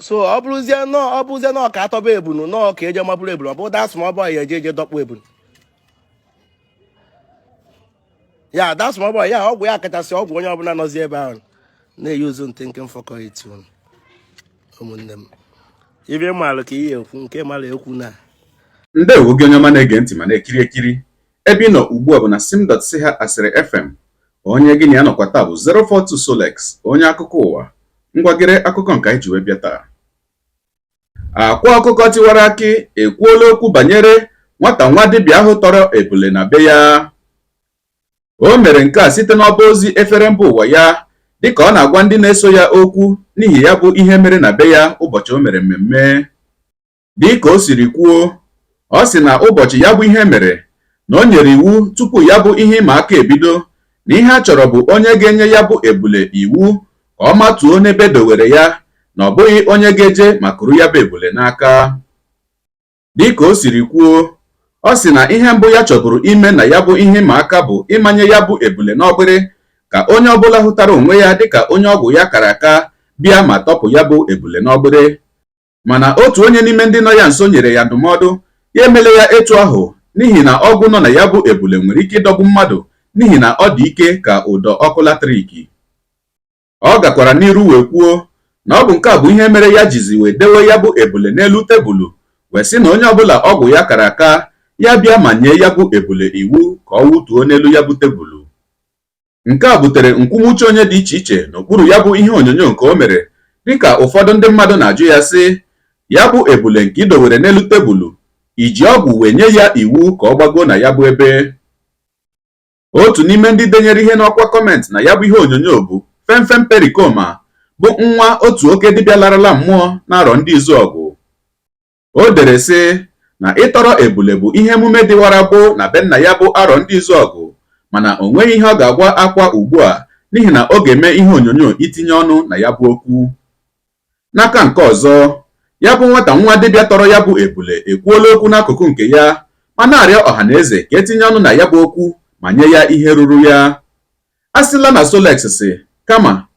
So ọ bụrụzie nọọ, ọ bụrụzie nọọ ka atọba ebunu, nọọ ka eje mabụrụ ebunu, ọ bụ that small boy ya eje eje dọkpụ ebunu ya. That small boy ya, ọgwụ ya kachasị ọgwụ onye ọbụla nọzi ebe ahụ na-eyuzu ntị nke mfọkọ eti unu. Ụmụnne m, ibe malụ ka ihe ekwu nke malụ ekwu na Ndewo gị onye ọma na-ege ntị ma na-ekiri ekiri. Ebe ị nọ ugbu a bụ na sim.si ha asịrị FM. Onye gị na ya nọkwa taa bụ 042 Solex, onye akụkọ ụwa. Ngwa, gere akụkọ nke anyị ji wee bịa taa. Akwa Ọkụkọ Tiwara Akị ekwuola okwu banyere nwata nwa dibịa ahụ tọrọ ebule na be ya. O mere nke a site n'ọba ozi efere mba ụwa ya, dịka ọ na-agwa ndị na-eso ya okwu n'ihi ya bụ ihe mere na be ya ụbọchị o mere mmemme. Dịka o siri kwuo, ọ sị na ụbọchị ya bụ ihe mere, na o nyere iwu tupu ya bụ ihe ịma aka ebido, na ihe a chọrọ bụ onye ga-enye ya bụ ebule iwu ka ọ matuo n'ebe dowere ya, na ọ bụghị onye ga-eje ma kuru ya bụ ebule n'aka. Dịka o siri kwuo, ọ sị na ihe mbụ ya chọburu ime na ya bụ ihe ịma aka bụ ịmanye ya bụ ebule n'ọgbịrị, ka onye ọbụla hụtara onwe ya dịka onye ọgwụ ya kara aka bịa ma tọpụ ya bụ ebule n'ọgbịrị. Mana otu onye n'ime ndị nọ ya nso nyere ya ndụmọdụ ya emele ya etu ahụ, n'ihi na ọgwụ nọ na ya bụ ebule nwere ike ịdọgbu mmadụ, n'ihi na ọ dị ike ka ụdọ ọkụ latriki. Ọ gakwara n'iru wee kwuo na ọ bụ nke a bụ ihe mere ya jizi wee dewe ya bụ ebule n'elu tebụlụ, wee sị na onye ọbụla ọgwụ ya kara aka ya bịa ma nye ya bụ ebule iwu ka ọ wụtuo n'elu ya bụ tebụlụ. Nke a butere nkwumuche onye dị iche iche n'okpuru ya bụ ihe onyonyo nke o mere, dịka ụfọdụ ndị mmadụ na-ajụ ya sị, ya bụ ebule nke i dowere n'elu tebụlụ, i ji ọgwụ wee nye ya iwu ka ọ gbago na ya bụ ebe? Otu n'ime ndị denyere ihe n'ọkwa comment na ya bụ ihe onyonyo bụ Femfem Pericoma, bụ nwa otu oke dibịa larala mmụọ n'Arọ Ndị Izuọgụ. O dere sị na ịtọrọ ebule bụ ihe emume dịwara gboo na be nna ya bụ Arọ Ndị Izuọgụ, mana o nweghị ihe ọ ga-agwa Akwa ugbu a, n'ihi na ọ ga-eme ihe onyonyo itinye ọnụ na ya bụ okwu. N'aka nke ọzọ, ya bụ nwata nwa dibịa tọrọ ya bụ ebule ekwuola okwu n'akụkụ nke ya, ma na-arịọ ọha na eze ka etinye ọnụ na ya bụ okwu ma nye ya ihe ruru ya. A sịla na Solex sị, kama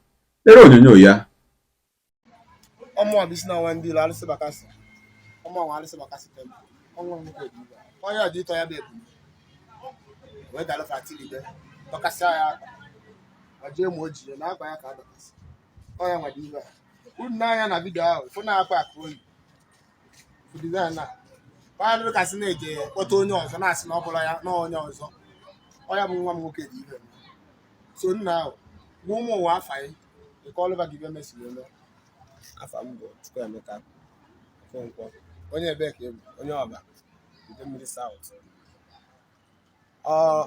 lere onyonyo ya. Ọmụwa bụ isi na nwa ndị ilo alụsị bakasị, ọmụwa nwa alụsị bakasị temple ọnwa nwoke dị ibe onye ọdị ịtọ ya bụ ebule wee dalụ fatilibe dọkasịa ya akwa ma jee ma o ji ya na akwa ya ka a dọkasị ọya nwa dị ibe a. Unu n'anya na video ahụ, fụ na akwa ka oyi fụ design a kpadụrụ kasị na-eje kpọta onye ọzọ na-asị na ọ bụla ya na onye ọzọ. Ọya bụ nwa m nwoke dị ibe. So nna ahụ gwa ụmụ ụwa afa ya nke ọlụva gị ibe mesiri eme. Afa m bụ Chukwuemeka Okonkwo. Onye ebee ka ị bụ? Onye Ọba, Idemmiri South. Ọ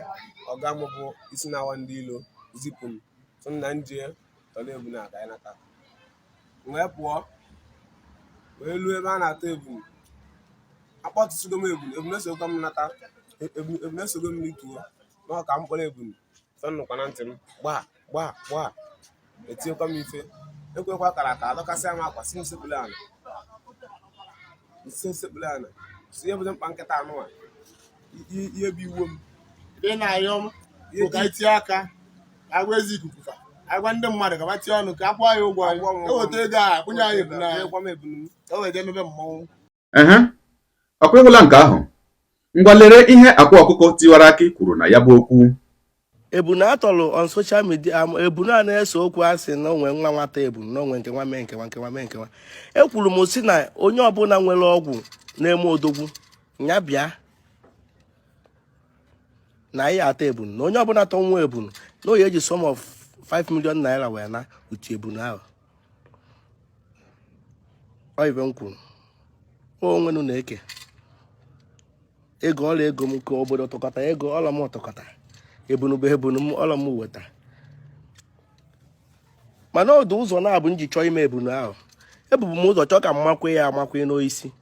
ọga m bụ isi na-awa ndị ilo zipụ m, sị m na m jee tọrọ ebunu a ka anyị nata. M wee pụọ wee luo ebe a na-atọ ebunu. Akpọtụsigo m ebunu, ebunu esogokwa m nata, ebunu esogo m rituo na ọ ka m kpọrọ ebunu ife m nụkwa na ntị m gbaa gbaa gbaa, etinyekwa m ife ekwekwa kara aka, adọkasịa m akwa, si m sekpulu ala, nsi sekpulu ala. Si ihe bụzi mkpa nkịta anụwa, ihe bụ iwe m. Ị na-ayọ m bụ ka anyị tinye aka agwa ezi ikuku fa agwa ndị mmadụ ka ba tinye ọnụ ka a kwụọ ya ụgwọ anyị, eweta ego a kwụnye anyị ebunu anyị ekwa m ebunu m ka o wee jee mebe mmọnwụ. Ehe, ọkwa ịhụla nke ahụ? Ngwa, lere ihe Akwa Ọkụkọ Tiwara Akị kwuru na ya bụ okwu. Ebunu atọlụ on social media, ebunu a na-ese okwu, a sị na onwe nwa nwata ebunu na onwe nke nwa mee nke nwa nke nwa mee nke nwa. Ekwuru m si na onye ọbụla nwere ọgwụ na-eme odogwu ya bịa na anyị ata ebunu, na onye ọbụla tọ nwa ebunu na oyi eji sum of 5 million naira wee na utu ebunu ahụ. Ọ ibe m kwuru onwenu na-eke ego ọla ego m ka obodo tụkọta ego ọla m tụkọta ebunu bụ ebunu m ọla m weta. Mana ọdụ ụzọ na-abụ nji chọọ ime ebunu ahụ, ebubu m ụzọ chọọ ka m makwe ya amakwe n'isi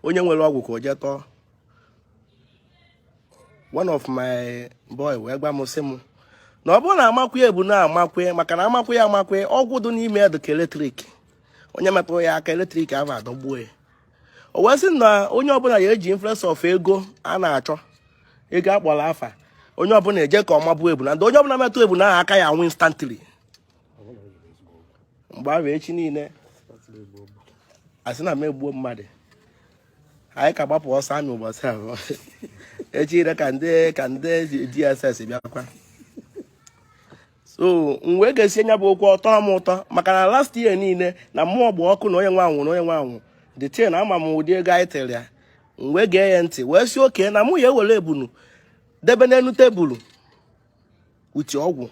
onye nwere ọgwụ ka o jee tọọ. One of my boy wee gwa m sị m na ọ bụrụ na amakwe ebunu amakwe, maka na amakwe ya amakwe, ọgwụ dị n'ime ya dị ka electric, onye metụrụ ya aka electric ahụ adọgbuo ya. O wee sị na onye ọbụla ya eji influence of ego a na-achọ ego akpọrọ afa, onye ọbụla eje ka ọ mabuo ebunu, ndị onye ọbụla metụ ebunu ahụ aka ya anwụ instantly. Mgbe ahụ echi niile Asị na m egbuo mmadụ. Anyị ka gbapụ ọsọ amị ụbọchị ahụ. Echi ire ka ndị DSS bịakwa. So m wee gesie nya bụ okwu, ọtọ m ụtọ, maka na last year niile na mmụọ gba ọkụ na onye nwe anwụ na onye nwe anwụ the thing. Ama m ụdị ego anyị tere ya. M wee gee ya ntị, wee si oke na mụ ya ewere ebunu debe n'elu tebụl uche ọgwụ.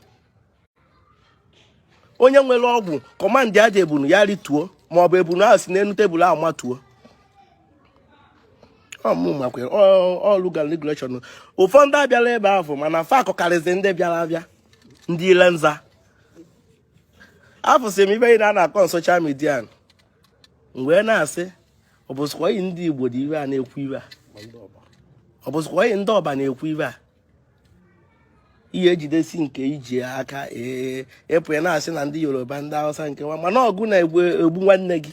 Onye nwere ọgwụ command aja ebunu ya rituo, maọbụ ebunu ahụ si n'elu tebụl ahụ matuo. Ọmụ makwa ọlụ regulation. Ụfọdụ abịala ebe ahụ, mana fa akọkarịzi ndị bịara abịa, ndị ile nza. Afụsị m ibe ị na-akọ na social media, m wee na-asị, ọ bụzikwa oyi ndị Igbo dị iwe a na-ekwu iwe a? Ọ bụzikwa oyi ndị ọba na-ekwu iwe a? Ihe ejidesi nke iji aka, ee, ịpụ ya na-asị na ndị Yoruba, ndị Hausa, nke nwa, mana ọgụ na-egbu egbu nwanne gị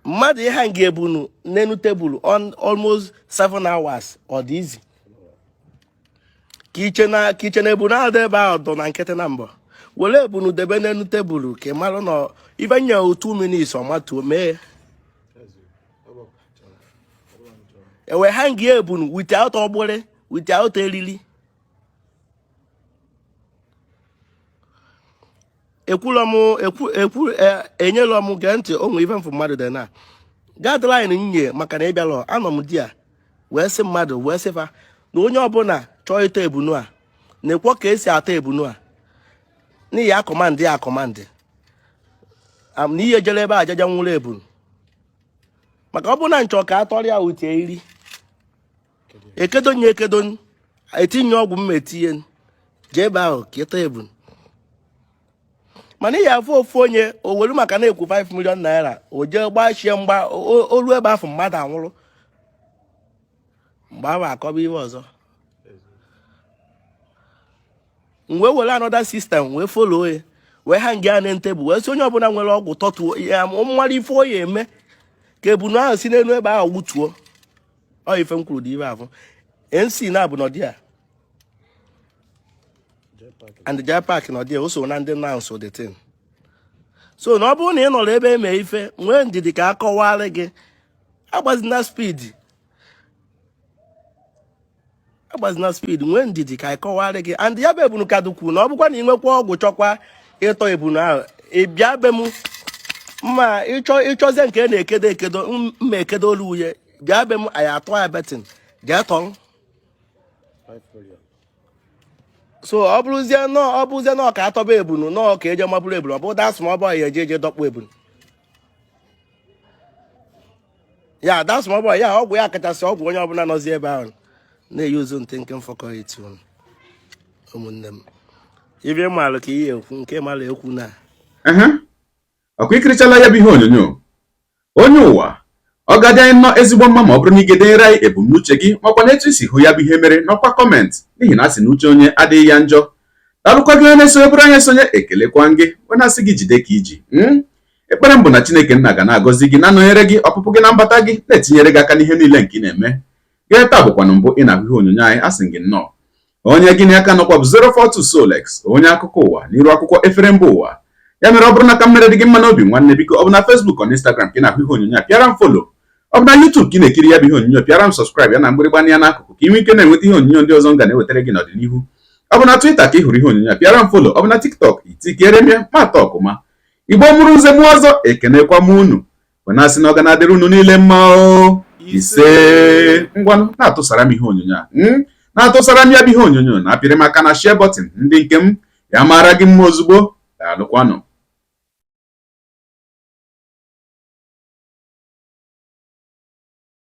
mmadụ. Ịha nga ebunu n'elu tebụl almost 7 hours, ọ dị izi ka iche na ebunu ahụ dị ebe ahụ dọ na nkịtị na mbọ. Were ebunu debe n'elu tebụl ka ị mara na ife nye 2 minutes ọmatuo mee ewe ha nga ebunu without ọgbụrị, without eriri. Ekwulọ m ekwu ekwu, enyelọ m. Gee ntị, o nwere ife mfụ mmadụ dị na guideline nye maka na ịbịalọ. Anọ m di ya wee sị mmadụ, wee sị fa na onye ọbụla chọọ ịta ebunu a, na-ekwo ka esi ata ebunu a n'ihi a command ya a command na ihe jere ebe a jaja nwụrụ ebunu, maka ọ bụrụ na nchọ ka a tọrọ ya uche iri ekedo nye ekedo, etinye ọgwụ mma, etinye, jee ebe ahụ ka ịta ebunu. Mana ihe afụ ofu onye o welu maka na-ekwu 5 million naira, o jee gbachie mgba olu ebe afọ, mmadụ anwụrụ. Mgbe ahụ akọba ihe ọzọ. M wee were another system wee follow ya, wee ha nga na tebụl, wee sị onye ọbụla nwere ọgwụ tọtuo ya, mmadụ ife o ya eme ka ebunu ahụ si n'elu ebe ahụ gbutuo. Ọ ife m kwuru dị ibe ahụ. MC na-abụ nọdị a and Jai Park nọdị a, o so na ndị announce the thing. So na ọ bụrụ na ị nọrọ ebe eme ife, nwee ndidi ka a kọwara gị. Agbazina speed, agbazina speed, nwee ndidi ka anyị kọwara gị. And ya bụ ebunu ka dukwu na ọ bụkwa na ị nwekwa ọgwụ chọkwa ịtọ ebunu ahụ, ị bịa be m mma. Ịchọ ịchọzie nke na-ekedo ekedo, mma ekedo olu uye, bịa be m, anyị atọ ya betin, jee tọọ. So ọ bụrụzie nọọ ka atọba ebunu, nọọ ka eje mabụrụ ebunu, ọ bụ that small boy eje eje dọkpụ ebunu ya. That small boy ya, ọgwụ ya kachasị ọgwụ onye ọbụla nọzi ebe ahụ na-eyuzu ntị nke mfọkọ etu. Ụmụnne m, ibe malụ ka ihe ekwu nke malụ ekwu na Ehe, ọkwa ikirichala ya bụ ihe onyonyo, onye ụwa. Ọ ga-adị anyị nnọọ ezigbo mma ma ọ bụrụ na ị ga-edenyere anyị ebumnuche gị makwa na etu i si hụ ya bụ ihe mere n'ọkwa comment, n'ihi na a sị na uche onye adịghị ya njọ. Daalụkwa gị onye na-esonyebụrụ anyị esonye. Ekelekwa gị, wee na-asị gị jide ka iji. Ekpere m bụ na Chineke nna ga na-agọzi gị, na-anọnyere gị, ọpụpụ gị na mbata gị, na-etinyere gị aka n'ihe niile nke ị na-eme. Gị taa bụkwanụ mbụ ị na-ahụ ihe onyonyo anyị, asị gị nnọọ. Onye gị na aka nọkwa bụ 042 Solex, onye akụkọ ụwa n'iru akwụkwọ efere mba ụwa. Ya mere, ọ bụrụ na ka m mere dị gị mma n'obi, nwanne, biko, ọ bụ na Facebook, ọ na Instagram ka ị na-ahụ ihe onyonyo a, pịara m follow. Ọ bụ na YouTube ka ị na-ekiri ya bụ ihe onyonyo, pịara m subscribe ya na mgbịrịgba ya n'akụkụ, ka ị nwee ike na-enweta ihe onyonyo ndị ọzọ m ga na-ewetara gị n'ọdịnihu. Ọ bụ na Twitter ka ị hụrụ ihe onyonyo a, pịara m follow. Ọ bụ na TikTok, itikere m ya ma atọ ọkụma. Igbo mụrụ nze mụ ọzọ, ekenekwa m unu, wee na-asị na ọ ga na-adịrị unu niile mma o. Ise. Ngwanụ, na-atụsara m ihe onyonyo a, na-atụsara m ya bụ ihe onyonyo, na-apịrị m aka na share button. Ndị nke m, ya mara gị mma ozugbo. Daalụkwanụ.